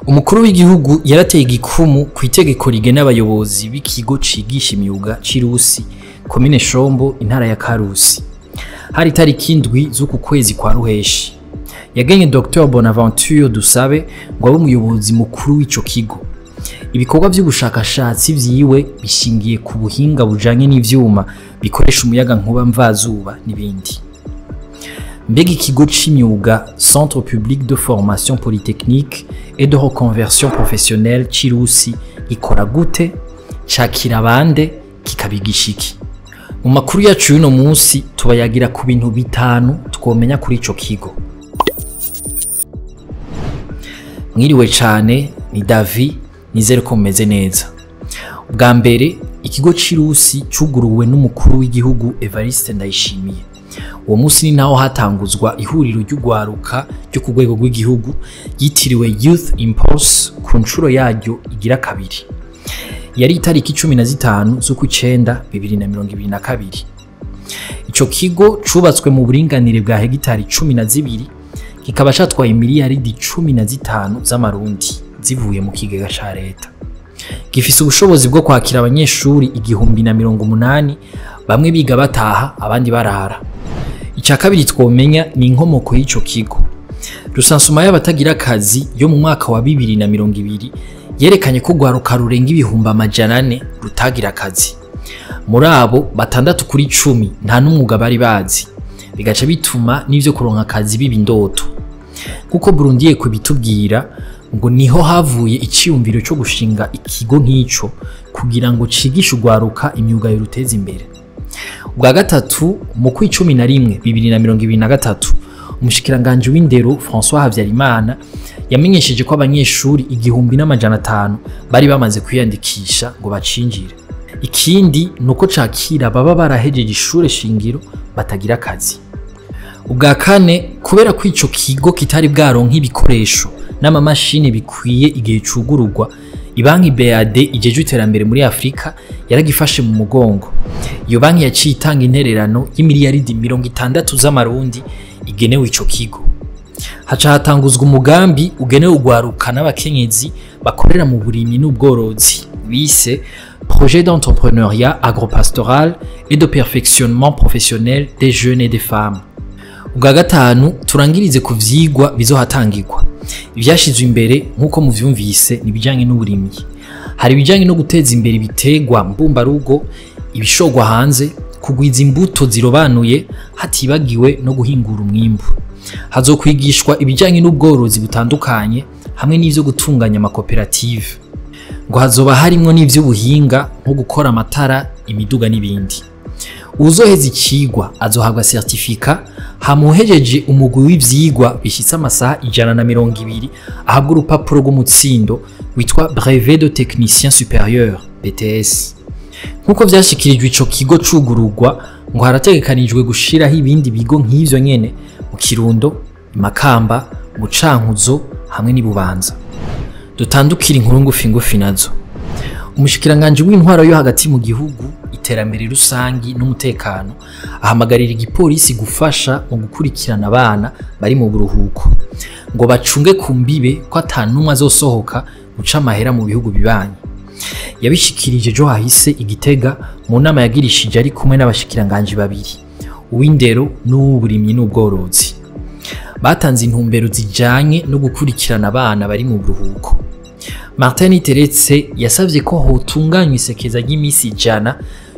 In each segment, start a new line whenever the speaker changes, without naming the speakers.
Umukuru w'igihugu yarateye igikumu ku itegeko rigena abayobozi b'ikigo cigisha imyuga c'irusi, komine Shombo, intara ya Karusi. Hari itariki 7 z'uku kwezi kwa Ruheshi. Yagenye Dr Bonaventure Dusabe ngo abe umuyobozi mukuru w'ico kigo. Ibikorwa vy'ubushakashatsi vyiwe bishingiye ku buhinga bujanye n'ivyuma bikoresha umuyaga nkuba mvazuba n'ibindi. Mbega ikigo c'imyuga Centre Public de Formation Polytechnique et de Reconversion Professionnelle c'irusi gikora gute, cakira bande, kikabigisha iki? Mu makuru yacu y'uno munsi tubayagira ku bintu 5 twomenya kuri ico kigo. Mwiriwe cane, ni Davi, nizere ko mumeze neza. Ubwa mbere, ikigo c'irusi cuguruwe n'umukuru w'igihugu Evariste Ndayishimiye. Uwo munsi ni naho hatanguzwa ihuriro ry'ugwaruka ryo ku rwego rw'igihugu yitiriwe Youth Impulse ku nshuro yaryo igira kabiri. Yari itariki 15 z'ukwicenda 2022. Ico kigo cubatswe mu buringanire bwa hegitari 12, kikaba catwaye miliyaridi 15 z'amarundi zivuye mu kigega ca leta. Gifise ubushobozi bwo kwakira abanyeshuri 1080, bamwe biga bataha abandi barara. Ica kabiri twomenya ni inkomoko y'ico kigo. Rusansuma y'abatagira akazi yo mu mwaka wa 2020 yerekanye ko gwaruka rurenga 400,000 rutagira akazi. Muri abo 6 kuri 10 nta n'umwuga bari bazi, bigaca bituma n'ivyo kuronka akazi biba indoto. Kuko Burundi kubitubwira ngo niho havuye iciyumviro cyo gushinga ikigo nk'ico kugira ngo cigishe ugwaruka imyuga yoruteza imbere. Ubwa gatatu, mu kwa 11 2023, umushikiranganje w'indero François Habyarimana yamenyesheje ko abanyeshuri 1500 bari bamaze kwiyandikisha ngo bacinjire. Ikindi nuko cakira baba barahejeje ishure shingiro batagira akazi. Ubwa kane, kubera ko ico kigo kitari bwaronka ibikoresho n'amamashini bikwiye igihe cugururwa, ibanki BAD ijeje iterambere muri Afrika yaragifashe mu mugongo. Iyo banki yaciye itanga intererano y'imiliyaridi 60 z'amarundi igenewe ico kigo. Haca hatanguzwa umugambi ugenewe ugwaruka n'abakenyezi bakorera mu burimyi n'ubworozi bise Projet d'entrepreneuriat agropastoral et de perfectionnement professionnel des jeunes et des femmes. Ubwa gatanu, turangirize ku vyigwa bizohatangirwa. Ivyashizwe imbere nkuko muvyumvise ni bijanye n'uburimyi. Hari ibijanye no guteza imbere ibitegwa mbumbarugo, ibishogwa hanze, kugwiza imbuto zirobanuye, hatibagiwe no guhingura umwimbu. Hazokwigishwa ibijanye n'ubworozi butandukanye hamwe n'ivyo gutunganya amakoperative. Ngo hazoba harimwo n'ivy'ubuhinga nko gukora amatara, imiduga n'ibindi. Uzoheza icigwa azohabwa certificat, hamuhejeje umugwi w'ivyigwa bishitse amasaha 120 ahabwa urupapuro rw'umutsindo witwa Brevet de Technicien Supérieur BTS. Nkuko vyashikirijwe ico kigo cugururwa, ngo harategekanijwe gushiraho ibindi bigo nk'ivyo nyene mu Kirundo, Makamba, mu Cankuzo hamwe n'ibubanza. Dutandukira inkuru ngufi ngufi nazo. Umushikiranganje w'intwaro yo hagati mu gihugu, iterambere rusangi n'umutekano ahamagarira igipolisi gufasha mu gukurikirana abana bari mu buruhuko, ngo bacunge ku mbibe ko atanumwe azosohoka guca amahera mu bihugu bibanyi. Yabishikirije ejo hahise igitega mu nama yagirishije ari kumwe n'abashikiranganje babiri, uw'indero n'uw'uburimyi n'ubworozi. Batanze intumbero zijanye no gukurikirana abana bari mu buruhuko. Martin Teretse yasavye ko hotunganywa isekeza ry'imisi 100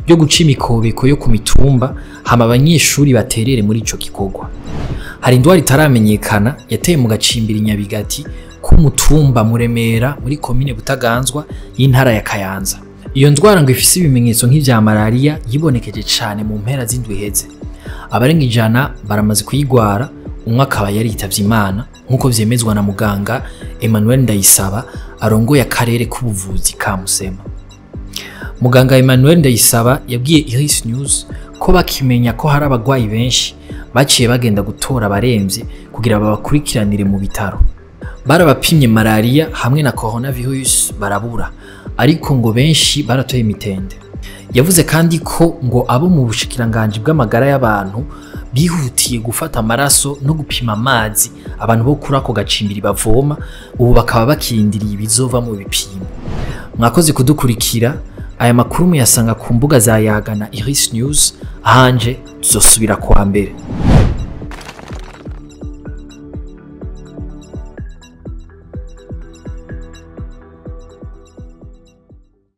yo guca imikobeko yo ku mitumba, hama abanyeshuri baterere muri ico gikorwa. Hari indwara itaramenyekana yateye mu gacimbiri Nyabigati k'umutumba Muremera muri komine Butaganzwa y'intara ya Kayanza. Iyo ndwara ngo ifise ibimenyetso nk'ivya malaria yibonekeje cane mu mpera z'indwi iheze. Abarenga 100 baramaze kuyigwara, umwe akaba yaritavye Imana nkuko vyemezwa na muganga Emmanuel Ndayisaba arongoye akarere k'ubuvuzi ka Musema. Muganga Emmanuel Ndayisaba yabwiye Iris News ko bakimenya ko hari abagwayi benshi baciye bagenda gutora abaremvye kugira babakurikiranire mu bitaro. Barabapimye malaria hamwe na coronavirus barabura, ariko ngo benshi baratoye imitende. Yavuze kandi ko ngo abo mu bushikiranganje bw'amagara y'abantu Bihutiye gufata amaraso no gupima amazi abantu bo kuri ako gacimbiri bavoma. Ubu bakaba bakirindiriye ibizova mu bipimo. Mwakoze kudukurikira. Aya makuru muyasanga ku mbuga za Yaga na Iris News. Ahanje tuzosubira kuwa mbere.